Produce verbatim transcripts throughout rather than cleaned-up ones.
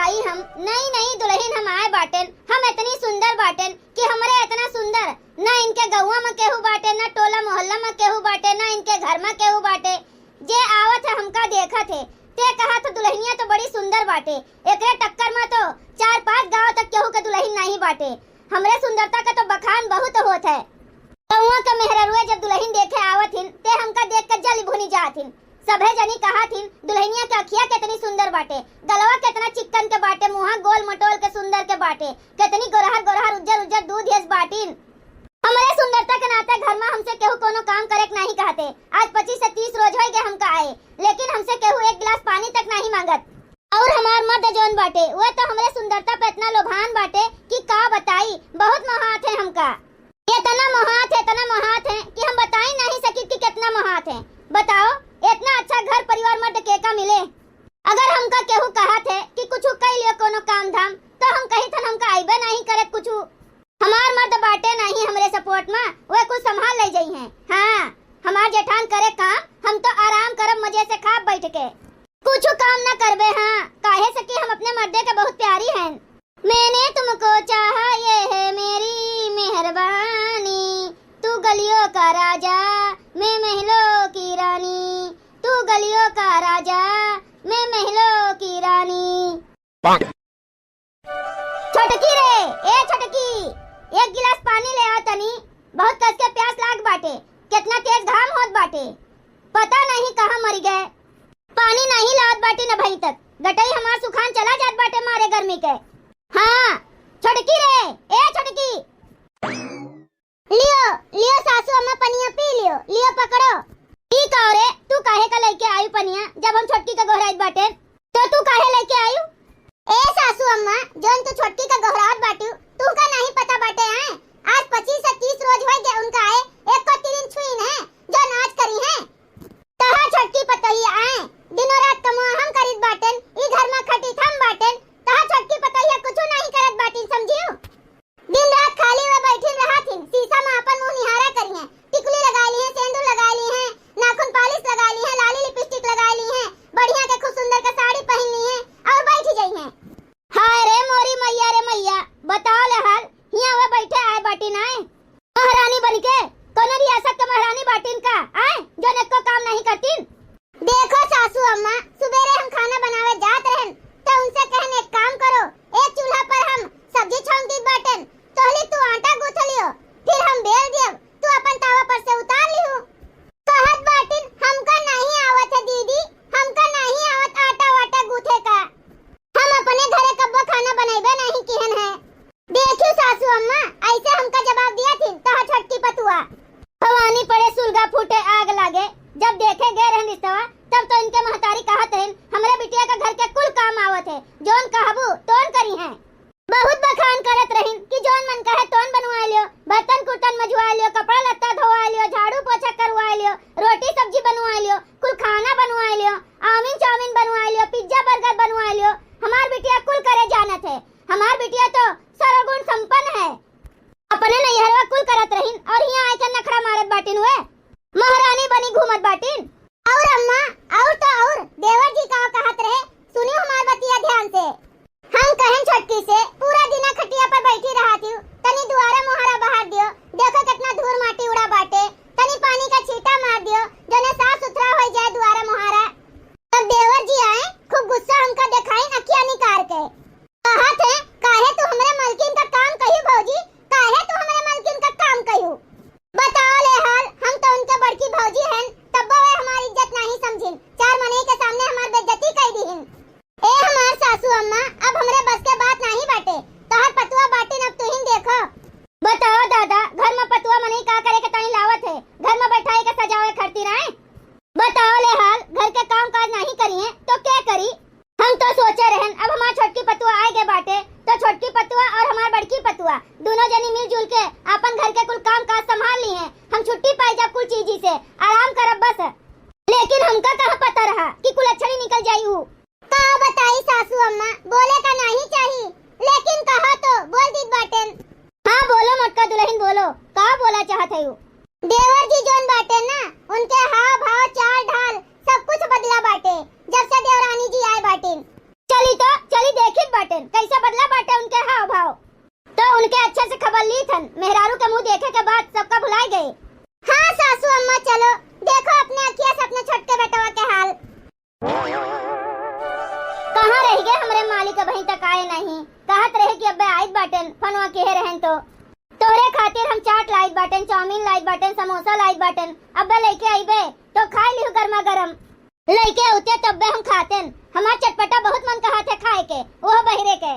आई हम नई नई दुलहिन हम आए बाटेन, हम एतनी सुंदर बाटेन कि हमरे एतना सुंदर ना इनके गउवा म केहू बाटे, ना टोला मोहल्ला म केहू बाटे, ना इनके घर म केहू बाटे। जे आवत है हमका देखत है, ते कहत है दुलहिनिया तो बड़ी सुंदर बाटे, एकरे टक्कर म तो चार पांच गांव तक केहू के दुलहिन नाहीं बाटे। हमरे सुंदरता के तो बखान बहुत होत है। गउवा के मेहररुए जब दुलहिन देखे आवत हिन, ते हमका देख के जली भुनी जात हिन। सभे जनी कहत हिन, "दुलहिनिया के अखिया केतनी सुंदर बाटे, गलवा केतना चिक्कन के बाटे, मुहा गोल मटोल के सुंदर के बाटे, केतनी गोरहर गोरहर उज्जर उज्जर दूध यस बाटिन।" हमरे सुंदरता के नाते घर मा हमसे केहू कोनो काम करे के नाहीं कहते। आज पच्चीस से तीस रोज होइ गए हमका आए, लेकिन हमसे केहू एक गिलास पानी तक नाहीं मांगत। और हमार मर्द जौन बाटे, वह तो हमरे सुंदरता पे इतना लोभान बाटे कि का बताई, बहुत मोहात है हमका। इतना मोहात है, इतना मोहात है कि हम बताई नाहीं सकित कि कितना मोहात है। बताओ, इतना अच्छा घर परिवार मर्द के का मिले? अगर हमका केहू कहत है कि कुछ कइ लियो कोनो काम धाम, तो हम कहित हन हमका आइबे नाहीं करे कुछ। हमार मर्द बाटे नाहीं हमरे support मा, वह कुछ संभाल ले जइहैं। हाँ, हमार जेठान करे काम, हम तो आराम करब मजे से खाब बैठ के। कुछ काम न करबे हाँ, काहे से कि हम अपने मर्दे के बहुत प्यारी हैं। मैंने तुमको चाहा, ये है मेरी मेहरबानी, तू गलियों का राजा, मैं महलों की रानी, तू गलियों का राजा, मैं महलों की रानी। छोटकी रे, ए छोटकी, एक गिलास पानी ले आ तनी, बहुत कस के प्यास लाग बाटे, कितना तेज घाम होत बाटे, पता नहीं कहाँ मरि गए। पानी नहीं लावत बाटी न भई तक, गटई हमार सुखान चला जात बाटे मारे गर्मी के। हाँ, छोटकी रे, ए छोटकी। लियो, लियो सासू अम्मा पनिया पी लियो, लियो पकड़ो। ई का रे, तू काहे का लइके आयु पनिया, जब हम छोटकी का गोहराइत बाटे, तो तू काहे लइके आयु? ए सासू अम्मा, जौन तू छोटकी का गोहरात बाटू, तू का नहीं पता बाटे आए? आज पच्चीस से तीस रोज होइ गए उनका आए, एको तिरिन छुइन है, जौन आज करिहैं। तहा छोटकी पतोहिया आए, दिनों रात कमवा हम करित बाटेन, ई घर मा खटित हम बाटेन, तहा छोटकी पतोहिया कुछु नहीं करत बाटिन, समझियो? दिन रात खाली वे बैठिन रहत हिन, शीशा मा अपन मुँह निहारा करिहैं, टिकुली लगाइ लिहैं, सेंदूर लगाइ लिहैं, नाखून पालिश लगाइ लिहैं, लाली लिपस्टिक लगाइ लिहैं, बढ़िया के खूब सुंदर के साड़ी पहिन लिहैं और बैठ जइहैं। हाय रे मोरी मइया रे मइया, बताओ ले हाल, हियाँ वे बैठे आए बाटिन आए। महारानी बनिके, कोनो रियासत के महारानी बाटिन का, आए, जौन एको काम नहीं करतिन? देखो सासू अम्मा, सुबेरे हम खाना बनावे जात रहेन, तो उनसे कहेन, "एक काम करो, एक चूल्हा पर हम सब्जी छौंक दीत बाटेन, तोहली तू आटा गूँथ लियो, फिर हम बेल दियब, तू अपन तावा पर से उतार लिहू।" कहत बाटिन, "हमका नहीं आवत है दीदी, हमका नहीं आवत आटा वाटा गूँथे का।" हम अपने घरे कब्बो खाना बनइबे नहीं किहन है। देखियो सासू अम्मा, ऐसे हमका जवाब दिया थी तोहर छोटकी पतुआ। भवानी पड़े सुलगा फूटे आग लागे, जब देखे गए रहन रिश्तवा, तब तो इनके महतारी कहत रहन, "हमरे बिटिया का घर के कुल काम आवत है, जौन कहबू तौन करिहैं।" बहुत बखान करत रहिन कि जौन मन कहे तौन बनवा लियो, बर्तन कुर्तन मजवा लियो, कपड़ा लत्ता धोवा लियो, झाड़ू पोछा करवा लियो, रोटी सब्जी बनवा लियो, कुल खाना बनवा लियो, आमिन चाउमीन बनवा लियो, पिज्जा बर्गर बनवा लियो, हमार बिटिया कुल करे जानत है। हमार बिटिया तो सर्वगुण संपन्न है। अपने नैहरवा कुल करत रहिन और हियाँ आइके नखरा मारत बाटिन हुए। महारानी बनी घूमत बाटिन। और अम्मा, और तो और, देवर जी का कहत रहे, सुनियो हमार बतिया ध्यान से। हम कहेन छोटकी से, "पूरा दिना खटिया पर बैठी रहत हियो, तनी दुआरा मोहारा बहार दियो, देखो कितना धूर माटी उड़ा बाटे, तनी पानी का छींटा मार दियो, जौने साफ सुथरा होइ जाए दुआरा मोहारा।" तब देवर जी आए, खूब गुस्सा हमका देखाइन अखिया निकार के। कहत है, "काहे तू हमरे मलकिन का काम कहियो भौजी? काहे तू हमरे मलकिन का काम कहियो? बताओ ले हाल, हम तो उनके बड़की भौजी हन, तब्बो वे हमार इज्जत नहीं समझिन, चार मनई के सामने हमार बेइज्जती कइ दिहिन।" ए हमार सासू अम्मा, अब हमरे बस के बात नहीं बाटे, तोहर पतुआ बाटिन, अब तुहिन देखो। बताओ दादा, घर में पतुआ मनई का करे के ताई लावत है, घर में बैठाए के सजावे खरती नाय। बताओ ले हाल, घर के काम काज नहीं करिए तो के करी? हम तो सोचे रहन, अब हमार छोटकी पतुआ आए गए बाटे, तो छोटकी पतुआ और हमार बड़की पतुआ दोनों जनी मिलजुल के आपन घर के कुल काम काज संभाल ली हैं। हम छुट्टी पाई जब कुल चीजी से आराम करब बस। लेकिन हमका कहाँ पता रहा कि कुल अच्छड़ी निकल जाई ऊ। का बताई सासू अम्मा, बोले का नहीं चाही, लेकिन कहा तो बोल दीत बाटेन। हाँ बोलो मोटका दुलहिन बोलो, का बोला चाहत है ऊ? देवर जी जौन बाटे ना, उनके हाव भाव, चाल ढाल, सब कुछ बदला बाटे, जब से देवरानी जी आए बाटिन। चली तो, चली देख देखित बाटेन, कैसे बदला बाटे उनके हाव भाव। तो उनके अच्छे से खबर ली थन, मेहरारू के मुँह देखे के बाद सबका भुलाई गए। हाँ सासू अम्मा, चलो देखो अपने अखिया से अपने छोटके बेटवा के हाल। कहाँ रहि गए हमरे मालिक, अबहीं तक आए नहीं। कहत रहे कि अब्बे आइत बाटेन, फोनवा किहे रहेन तो। तोहरे खातिर हम चाट लाइत बाटेन, चाउमीन लाइत बाटेन, समोसा लाइत बाटेन, अब्बे लइके अइबे तो खाइ लिहु गरमा गरम। लइके अउते तब्बे हम खातेन। हमार चटपटा बहुत मन कहत है खाए के, ओह बहिरे के।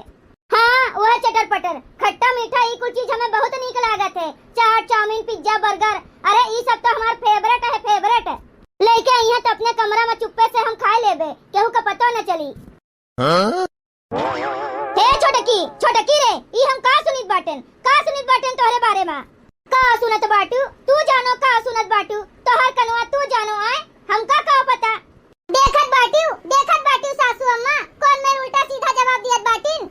हाँ, वह चटर पटर, खट्टा मीठा, ई कुल चीज हमें बहुत नीक लागत है। चाट, चाउमीन, पिज्जा, बर्गर, अरे ई सब तो हमार फेवरेट है, फेवरेट। लइके अइहें तो अपने कमरा में चुप्पे से हम खाए लेबे, केहू का पतो न चली। हाँ? हे छोटकी, छोटकी रे, ई हम का सुनित बाटेन, का सुनित बाटेन तोहरे बारे में? का सुनत बाटू, तू जानो का सुनत बाटू, तोहर कनवा तू जानो आए, हमका का पता। देखत बाटिउ, देखत बाटिउ सासू अम्मा, कौन मेर उल्टा सीधा जवाब दियत बाटिन।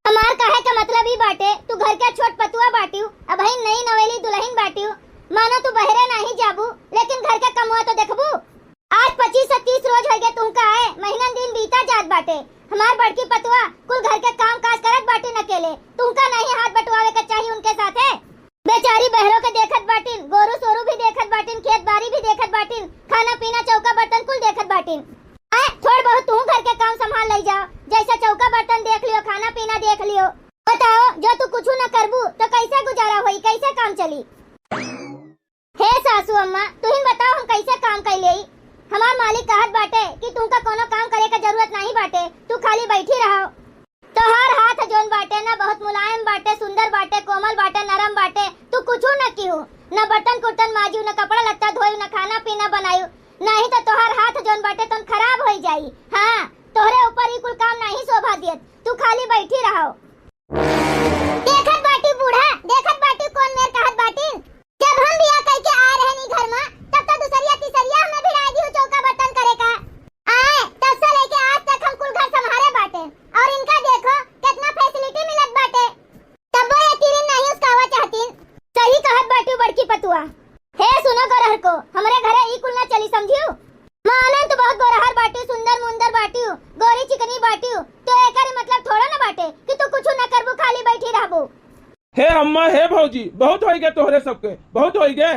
हमार कहे के मतलब ई बाटे, तू घर के छोट पतुआ बाटिउ, अबहिन नई नवेली दुलहिन बाटिउ, मानो तू बहरे नाहीं जाबू, लेकिन घर के कमवा तो देखबू। आज पच्चीस से तीस रोज होइगे तुहका आए, महीनन दिन बीता जात बाटे। हमार बड़की पतुआ कुल घर के काम काज करत बाटिन अकेले, तुहका नाहीं हाथ बटवावे के चाही उनके साथे। बेचारी बहरो के देखत बाटिन, गोरू सोरू भी देखत बाटिन, खेत बारी भी देखत बाटिन, खाना पीना चौका बर्तन कुल देखत बाटिन। आए, थोड़ बहुत तू घर के काम संभाल लई जाओ, जैसे चौका बर्तन देख लियो, खाना पीना देख लियो। बताओ, जो तू कुछ न करबू तो कैसे गुजारा होई, कैसे काम चली? हे सासू अम्मा, तुहिन बताओ हम कैसे काम कर लेई? हमार मालिक कहत बाटे कि तुमका कोनो काम करे के जरूरत नाहीं बाटे, तू खाली बैठी रहो। तोहार हाथ जौन बाटे ना, बहुत मुलायम बाटे, सुंदर बाटे, कोमल बाटे, नरम बाटे, तू कुछू न किहू, न बर्तन कुर्तन माजियो, न कपड़ा लत्ता धोइयो, न खाना पीना बनाइयो, नाहीं तो तोहार हाथ जौन बाटे तौन खराब होई जाई। हाँ, तोहरे ऊपर ई कुल काम नाहीं शोभा देत, तू खाली बैठी रहो। देखत बाटी बूढ़ा, देखत बाटी कौन मेर कहत बाटिन। जब हम बियाह कइके आए रहनी घर मा, तब तो दुसरिया तिसरिया हमें भिड़ाइ दिहु चौका बर्तन करे का। आए, तब से लेके आज तक हम कुल घर संभारे बाटे। और इनका देखो, कितना facility मिलत बाटे। तब्बो ये तिरिन नाहीं उसकावा चाहतीन। सही कहत बाटिउ बड़की पतुआ। हे सुनो गोरहर को, हमरे घरे ई कुल ना चली, समझिउ? माने तू बहुत गोरहर बाटिउ, सुंदर मुंदर बाटिउ, गोरी चिकनी बाटिउ, तो एकर मतलब थोड़ा ना बाटे कि तू कुछ ना करबू, खाली बैठी रहबू। हे अम्मा, हे भौजी, बहुत होइगे तोहरे सबके, बहुत होइगे।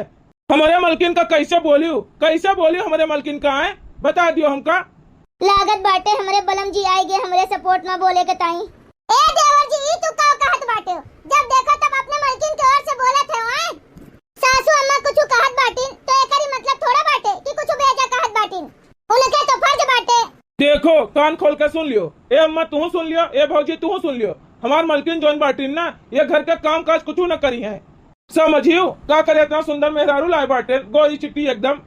हमरे मलकिन का कैसे बोलिउ, कैसे बोलिउ हमरे मलकिन का, आए? बता दियो हमका। लागत बाटे हमरे बलम जी आइगे हमरे support मा बोले के ताई। ए देवर जी, ई तू का कहत बाटे? जब देखो तब अपने मलकिन के ओर से बोलत है, आए? सासू अम्मा कुछ कहत बाटिन, तो एकरी मतलब थोड़ा बाटे कि कुछ बेजा कहत बाटिन। उनके तो फर्ज बाटे। देखो, कान खोल के सुन लियो। ए अम्मा, तू सुन लियो, ए भौजी, तू सुन लियो। हमार मलकिन जौन बाटिन ना, ये घर के काम काज कुछ न करी हैं। समझियो, का करे इतना सुंदर मेहरारू लाए बाटे, गोरी चिट्टी एकदम।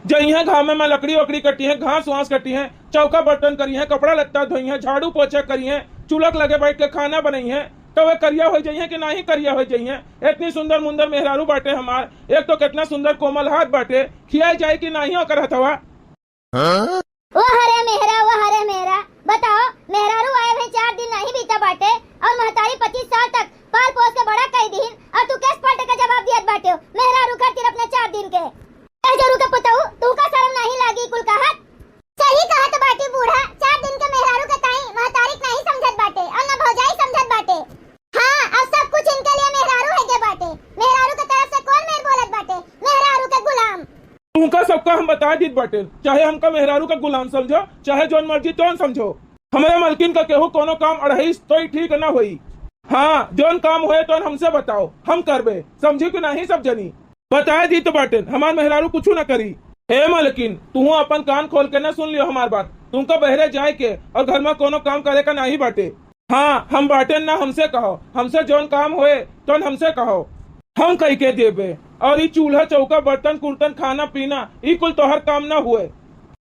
जइहें घामे में लकड़ी ओकड़ी कटिहें, घास वास कटिहें, चौका बर्तन करिहें, कपड़ा लत्ता धोइहें, झाड़ू पोछा करिहें, चूल्हा के लगे बैठ के खाना बनइहें, तो वे करिया होइ जइहें कि नाहीं करिया होइ जइहें? इतनी सुंदर मुंदर मेहरारू बाटे हमार, एक तो कितना सुंदर कोमल हाथ बाटे, खियाई जाए कि नाहीं ओकर हथवा? वाह रे मेहरा, वाह रे मेहरा, बताओ, मेहरारू आए भई चार दिन नाहीं बीता बाटे और महतारी पच्चीस साल तक पाल पोस के बड़ा कई दीन और तू केस पलट के जवाब दियत बाटे हो मेहरारू खातिर अपने चार दिन के। ए जरू के पुतऊ, तू का शर्म नाहीं लागी कुल कहत? सही कहत बाटी बूढ़ा, चार दिन के मेहरारू के ताई महतारी के नाहीं समझत बाटे और न भौजाई समझत बाटे। हाँ, अब सब कुछ इनके लिए मेहरारू है के बाटे, मेहरारू के तरफ से कौन मेर बोलत बाटे? मेहरारू के गुलाम। तुमका सबका हम बता दीत बाटे, चाहे हमका मेहरारू का गुलाम समझो, चाहे जौन मर्जी तौन समझो। हमरे मलकिन का केहू कौनो काम अड़हिस तो ई ठीक न होई। हाँ, जौन काम होए तौन हमसे बताओ, हम करबे, समझी कि नाहीं सब जनी? बताए दीत बाटेन, हमार मेहरारू कुछ न करी। हे मलकिन, तुहू अपन कान खोल के न सुन लियो हमार बात। तुमका बहरे जाए के और घर में कौनो काम करे का नाहीं बाटे। हाँ, हम बाटेन ना, हमसे कहो, हमसे जौन काम होए, तौन हमसे कहो। हम कई के देबे, और ई चूल्हा, चौका, बर्तन, कुर्तन, खाना, पीना, ई कुल तोहर काम ना हुए।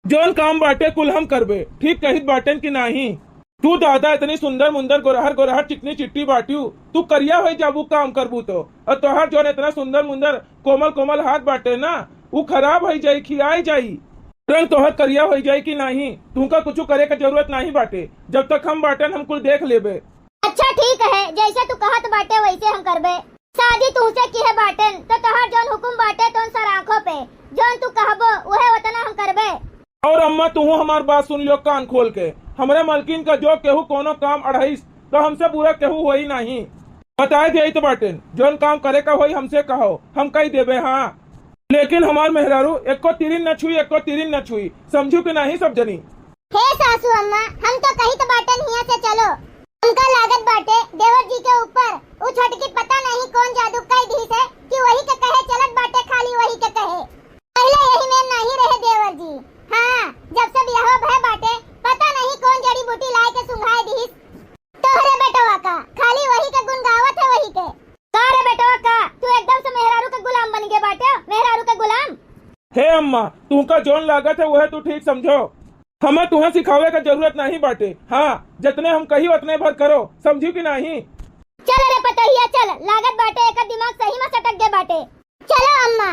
जौन काम बाटे, कुल हम करबे। ठीक कहित बाटेन कि नाहीं? तू दादा, इतनी सुंदर मुंदर, गोरहर गोरहर, चिकनी चिट्टी बाटियो, तू करिया होई जाबू काम करबू तो। और तोहर जौन इतना सुंदर मुंदर कोमल कोमल हाथ बाटे ना, उ खराब होई जाई, खियाई जाई। रंग तोहर करिया होई जाई कि नाहीं, तुमका कुछ करे के जरूरत नाहीं बाटे। जब तक हम बाटेन, हम कुल देख लेबे। अच्छा ठीक है, जैसे तू कहत बाटे वैसे हम करबे। शादी तुहसे किहे बाटेन, तो तोहर जौन हुकुम बाटे तौन सर आँखों पे, जौन तू कहबो उहे उतना हम करबे। और अम्मा, तुहू हमार बात सुन लियो कान खोल के। हमरे मलकिन का जो केहू कोनो काम अढ़ाइस, तो हमसे बुरा केहू होई नाही। बताए देइत बाटेन, जौन काम करे का होई, हमसे कहो, हम कई देबे। हाँ, लेकिन हमार मेहरारू एको तिरिन न छुई, एको तिरिन न छुई, समझू कि नाही सब जनी? हे सासू अम्मा, हम तो कहित बाटेन हियां से चलो। हमका लागत बाटे देवर जी के ऊपर उ छटकी पता नहीं कौन जादू कई दी से कि वही के कहे चलत बाटे, खाली वही के कहे। पहले यही में नहीं रहे देवर जी। हाँ, जब से बियाह भय बाटे, पता नहीं कौन जड़ी बूटी लाए के सुंघाए दीस। तोहरे बेटवा का खाली वही के गुन गावत है, वही के। का रे बेटवा का, तू एकदम से मेहरारू के गुलाम बन गए बाटे, मेहरारू के गुलाम। हे अम्मा, तुहका जौन लागत है वह तू ठीक समझो। हमें तुहें सिखावे का जरूरत नहीं बाटे। हाँ, जितने हम कही उतने भर करो, समझी कि नहीं? चल रे पतोहिया चल, लागत बाटे एकर दिमाग सही में सटक गए बाटे। चलो अम्मा।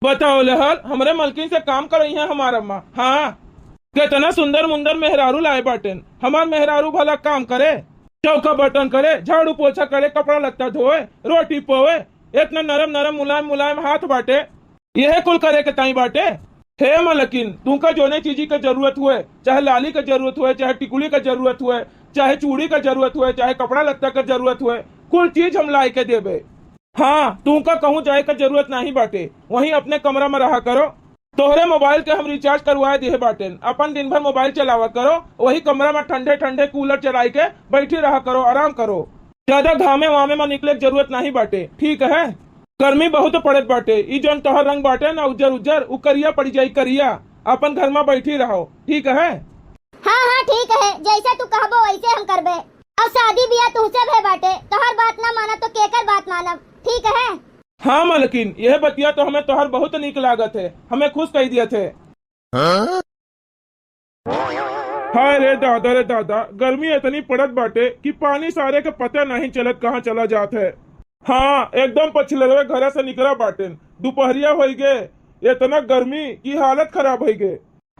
बताओ ले हाल, हमरे मलकिन से काम करई है हमार अम्मा। हाँ, कितना सुंदर मुंदर मेहरारू लाए बाटेन। हमार मेहरारू भला काम करे, चौका बर्तन करे, झाड़ू पोछा करे, कपड़ा लत्ता धोए, रोटी पोए, इतना नरम नरम मुलायम मुलायम हाथ बाटे, यह कुल करे के ताई बाटे। हे मलकिन, तुमका जोने चीजी के जरूरत हुए, चाहे लाली के जरूरत हुए, चाहे टिकुली के जरूरत हुए, चाहे चूड़ी के जरूरत हुए, चाहे कपड़ा लत्ता के जरूरत हुए, कुल चीज हम लाए के देबे। हाँ, तुमका कहूँ जाए के जरूरत नहीं बाटे, वहीं अपने कमरा में रहा करो। तोहरे मोबाइल के हम रिचार्ज करवाए दिहे बाटेन, अपन दिन भर मोबाइल चलावा करो, वही कमरा में ठंडे ठंडे कूलर चलाई के बैठी रहा करो, आराम करो। ज्यादा घामे वामे में निकले के जरूरत नहीं बाटे, ठीक है? गर्मी बहुत पड़त बाटे, ई जौन तोहर रंग बाटे ना उज्जर उज्जर, उ करिया पड़ जाई करिया। अपन घर में बैठी रहो, ठीक है? हाँ, हाँ, ठीक है, जैसे तू कहबो वैसे हम करबे। अब शादी बियाह तुहसे भे बाटे, तोहर बात ना मानब तो केकर बात मानब, ठीक है? हाँ मलकिन, यह बतिया तो हमें तोहर बहुत नीक लागत है, हमें खुश कई दियत है। हाय रे दादा रे दादा, गर्मी इतनी पड़त बाटे कि पानी सारे के पता नहीं चलत कहाँ चला जात है। हाँ, एकदम पछिलरवे घरे से निकरा बाटेन, दुपहरिया होई गे, इतना गर्मी कि हालत खराब होई गे।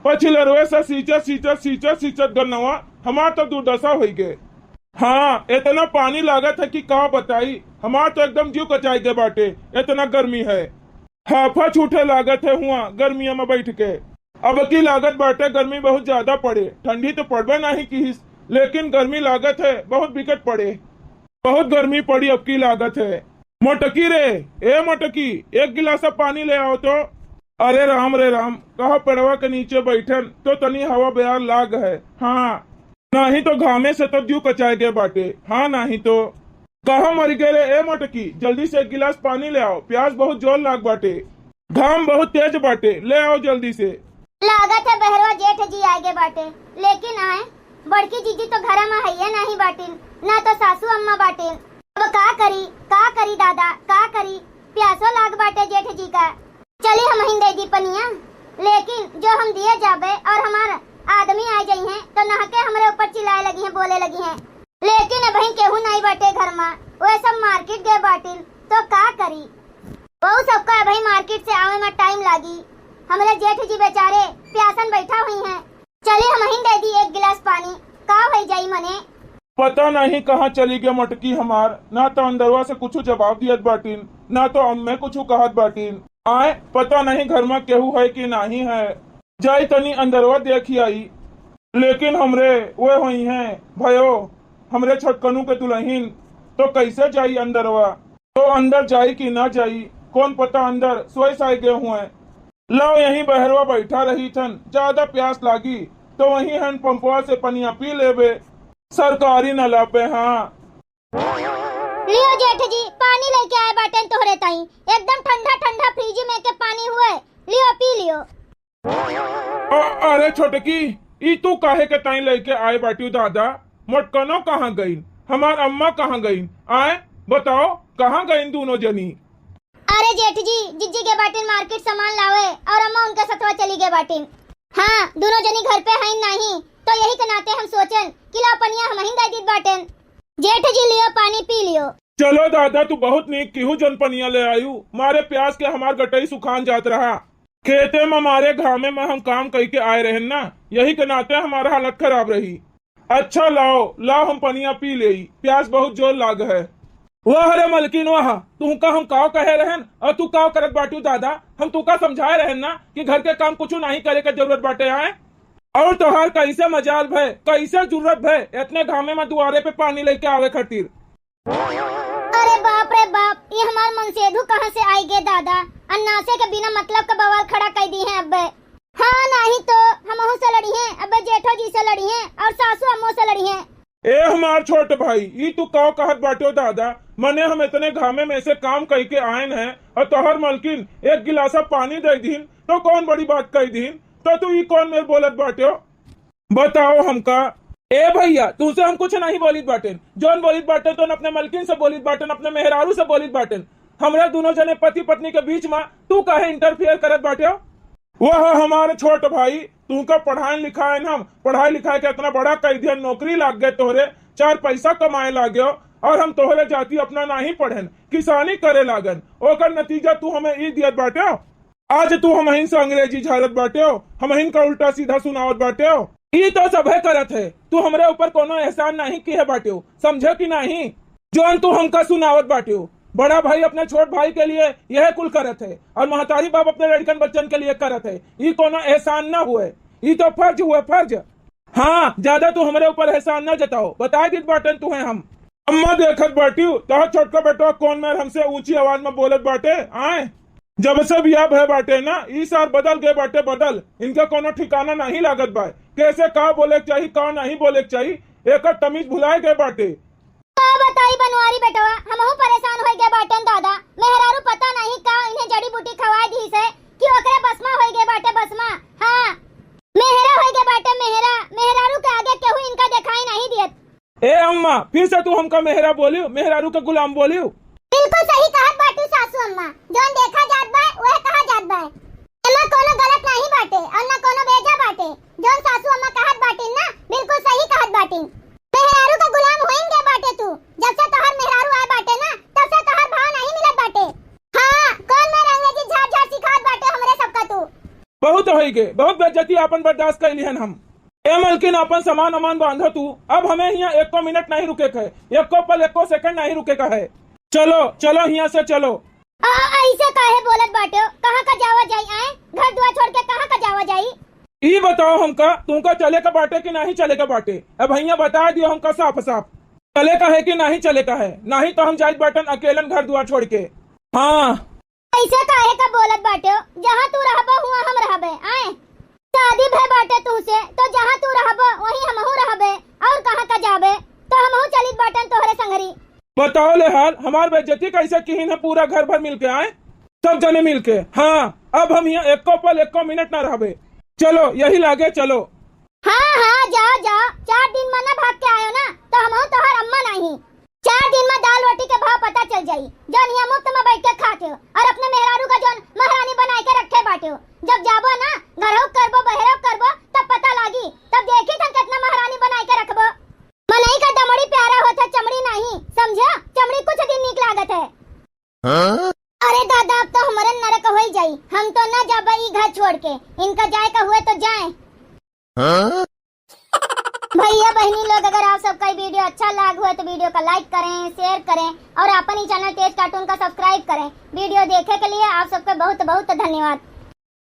पछिलरवे से सींचत सींचत सींचत सींचत गन्नवा हमार तो दुर्दशा होई गे। हाँ, इतना पानी लागत है कि का बताई, हमार तो एकदम जीव कचाई गे बाटे, इतना गर्मी है। हाफा छूटे लागत है हुआ गर्मिया में बैठ के। अब की लागत बाटे गर्मी बहुत ज्यादा पड़े, ठंडी तो पड़बे नहीं किहिस, लेकिन गर्मी लागत है बहुत बिकट पड़े, बहुत गर्मी पड़ी अब की लागत है। मोटकी रे, ए मोटकी, एक गिलास पानी ले आओ तो। अरे राम रे राम, कहा पेड़वा के नीचे बैठन तो तनी हवा बयार लाग है। हाँ, नहीं तो घामे से तो दियो कचाए गए बाटे। हाँ, नहीं तो। कहाँ मर गए रे ए मोटकी, जल्दी से एक गिलास पानी ले आओ, प्यास बहुत जोर लाग बाटे, घाम बहुत तेज बाटे, ले आओ जल्दी से। लागत है बहरवा जेठ जी आगे बाटे, लेकिन आए बड़की जीजी तो घरा में हइये नहीं बाटिन, ना तो सासू अम्मा बाटिन। अब का करी, का करी दादा, का करी, प्यासो लाग बाटे जेठ जी का। चली हमहिन दे दी पनिया, लेकिन जो हम दिए जाबे और हमार आदमी आ जाई हैं तो नहके हमरे ऊपर चिल्लाए लगी हैं, बोले लगी हैं। लेकिन अबही केहू नहीं बाटे घर में, वे सब मार्केट गए बाटिन तो का करी। वहू सबका अबही मार्केट से आवे में टाइम लागी। हमरे जेठ जी बेचारे प्यासन बैठा हुई हैं। चली हमहिन दे दी एक गिलास पानी, का होई जाई मने। पता नहीं कहाँ चली गए मोटकी हमार, ना तो अंदरवा से कुछ जवाब दियत बाटिन, ना तो अम्मे कुछ कहत बाटिन। आए, पता नहीं घर में केहू है कि नहीं है। जाई तनी अंदरवा देखी आई। लेकिन हमरे वे होई हैं भयो, हमरे छोटकनू के दुल्हन, तो कैसे जाई अंदरवा? तो अंदर जाई कि ना जाई, कौन पता अंदर सोए साए गए हुए। लाओ यहीं बहरवा बैठा रही थन, ज्यादा प्यास लागी तो वहीं हैंड पंपवा से पनिया पी लेबे, सरकारी नला पे। हाँ। लियो जेठ जी, पानी लेके आए बाटेन तोहरे ताई, एकदम ठंडा ठंडा फ्रिज में के पानी हुए, लियो पी लियो। अ-, अरे छोटकी, ई तू काहे के ताई लेके आए बाटियो दादा? मोटकनो कहाँ गईन? हमार अम्मा कहाँ गईन? आए, बताओ, कहाँ गईन दोनों जनी? अरे जेठ जी, जिज्जी गए बाटिन मार्केट सामान लावे और अम्मा उनके सथवा चली गए बाटिन। हाँ, दोनों जनी घर पे हईन नहीं, तो यही के नाते हम सोचन कि लाओ पनिया हमहिन दे दीत बाटेन। जेठ जी लियो पानी पी लियो। चलो दादा, तू बहुत नीक किहू जन पनिया ले आयु, मारे प्यास के हमार गटई सुखान जात रहा। खेते में मारे घामे में हम काम कई के आए रहन ना, यही के नाते हमार हालत खराब रही। अच्छा लाओ, लाओ हम पनिया पी लेई, प्यास बहुत जोर लाग है। वाह रे मलकिन वाह, तुहका हम काव कहे रहन और तू काव करत बाटियो दादा? हम तुहका समझाए रहन ना कि घर के काम कुछ नाहीं करे के जरूरत बाटे आए। और तोहार कैसे मजाल भय, कैसे जरूरत भय इतने घामे में दुआरे पे पानी लेके आवे खातिर? अरे बाप रे बाप, ये हमार मनसेधु कहाँ से आई गे दादा? अन्नासे के बिना मतलब का बवाल खड़ा कर दी है अब्बे। हाँ, नहीं तो हमहू से लड़ी हैं, अब्बे जेठो जी से लड़ी हैं और सासू अम्मो से लड़ी हैं। ए हमार छोट भाई, ई तू का कहत बाट्यो दादा? मने हम इतने घामे में से काम कइके आयन हैं और तोहर मलकिन एक गिलासा पानी दे दीन तो कौन बड़ी बात कह दीन, तो तू ई कौन मेर बोलत बाट्यो? बताओ हमका। ए भैया, तुमसे हम कुछ नहीं बोलित बाटेन। जौन बोलित बाटेन, तौन अपने मलकिन से बोलित बाटेन, अपने मेहरारू से बोलित बाटेन। हमरा दोनों जने पति पत्नी के बीच में तू काहे interfere करत बाटे हो? वह हमारे छोट भाई, तुमका पढ़ाए लिखाए हम, पढ़ाई लिखाई के इतना बड़ा कई दिया, नौकरी लाग गए तोहरे, चार पैसा कमाए लाग्यो, और हम तोहरे जाति अपना नहीं पढ़ेन, किसानी करे लागन। ओकर नतीजा तू हमें ई दियत बाटे हो। आज तू हमहिन से अंग्रेजी झाड़त बाटे हो, हमहिन का उल्टा सीधा सुनावत बाटे हो। ई तो सभे करत है, तू हमरे ऊपर कोनो एहसान नहीं किहे बाटे हो, समझे कि नहीं? जौन तू हमका सुनावत बाटे हो, बड़ा भाई अपने छोट भाई के लिए यह कुल करत है और महतारी बाप अपने लड़कन बच्चन के लिए करत है। ई कोनो एहसान ना हुए, ई तो फर्ज हुए, फर्ज। हाँ, ज्यादा तू हमरे ऊपर एहसान ना जताओ, बता देत बाटन तुहे हम। अम्मा देखत बाटियो, तोहर छोटका बेटवा कौन मेर हमसे ऊंची आवाज में बोलत बाटे, आए? जब से बियाह भय बाटे ना, ई सार बदल गए बाटे, बदल। इनका कोनो ठिकाना नहीं लागत बा। कैसे का बोले के चाही, का नहीं बोले के चाही, एकर तमीज भुलाए गए बाटे। का बताई बनवारी बेटवा, हमहू परेशान होई गए बाटेन दादा। मेहरारू पता नहीं का इन्हें जड़ी बूटी खवाए दी से कि ओकरे बसमा होई गए बाटे, बसमा। हाँ, मेहरा होई गए बाटे, मेहरा। मेहरारू के आगे केहू इनका दिखाई नहीं दियत। ए अम्मा, फिर से तू हमका मेहरा बोलियो, मेहरारू के गुलाम बोलियो। बिल्कुल सही कहत बाटू सासू अम्मा, जौन देखा जात बा, वह कहा जात बा। एमा कोनो गलत नहीं बाटे और ना कोनो बेजा बाटे, जौन सासू अम्मा कहत बाटिन ना, बिल्कुल सही कहत बाटिन। मेहरारू के गुलाम होइन गए बाटे तू, जब से तोहर मेहरारू आए बाटे ना, तब से तोहर भाव नहीं मिलत बाटे। हाँ, कौन मेर अंग्रेजी झाड़ झाड़ सिखात बाटे हमरे सबका तू। बहुत होई गे, बहुत बेइज्जती आपन बर्दाश्त कर लिहन हम। ए मलकिन, आपन सामान वामान बांधो तू, अब हमें हियां एको मिनट नहीं रुके के है, एको पल, एको सेकंड नहीं रुके के है। चलो, चलो हियां से चलो। आ, ऐसे काहे बोलत बाटे हो? कहाँ का जावा जाई आए? घर दुआर छोड़ के कहाँ का जावा जाई? ई बताओ हमका, तुमका चले का बाटे कि नहीं चले का बाटे? अब हियां बता दियो हमका साफ साफ, चले का है कि नहीं चले का है? नहीं तो हम जाइत बाटन अकेलन घर दुआर छोड़ के। हाँ। ऐसे काहे का बोलत बाटे हो? जहाँ तू रहबो, हुआं हम रहबे। आए, शादी भय बाटे तुहसे, तो जहाँ तू रहबो, वहीं हमहू रहबे। और कहाँ का जाबे? तो हमहू चलित बाटन तोहरे संगरी। बताओ ले हाल, हमार बेइज्जती कैसे किहिन है पूरा घर भर मिलके, आए? सब जने मिलके। हाँ, अब हम यहाँ एको पल, एको मिनट ना रहबे। चलो, यही लागे, चलो। हाँ, हाँ, जाओ, जाओ, चार दिन में ना भाग के आयो ना, तो हमहू तोहर अम्मा नहीं। चार दिन में दाल रोटी के भाव पता चल जाई, जौन हियां मुफ्त में बैठ के खात हो और अपने मेहरारू का जौन महारानी बनाए के रखे बाटे हो। जब जाबो ना, घरहू करबो, बहरहू करबो, तब पता लागी, तब देखी थन कितना महारानी बनाए के रखबो। मनई का दमड़ी प्यारा होत है, चमड़ी नहीं, समझो? चमड़ी कुछ दिन नीक लागत है। हाँ? अरे दादा, अब तो हमरे नरक होई जाई, हम तो ना जाबे ई घर छोड़ के, इनका जाए का हुए तो जाए। हाँ? भैया बहनी लोग, अगर आप सबका ये वीडियो अच्छा लाग हुआ तो वीडियो का like करें, share करें और अपन ही channel तेज cartoon का subscribe करें। वीडियो देखे के लिए आप सबका बहुत बहुत धन्यवाद।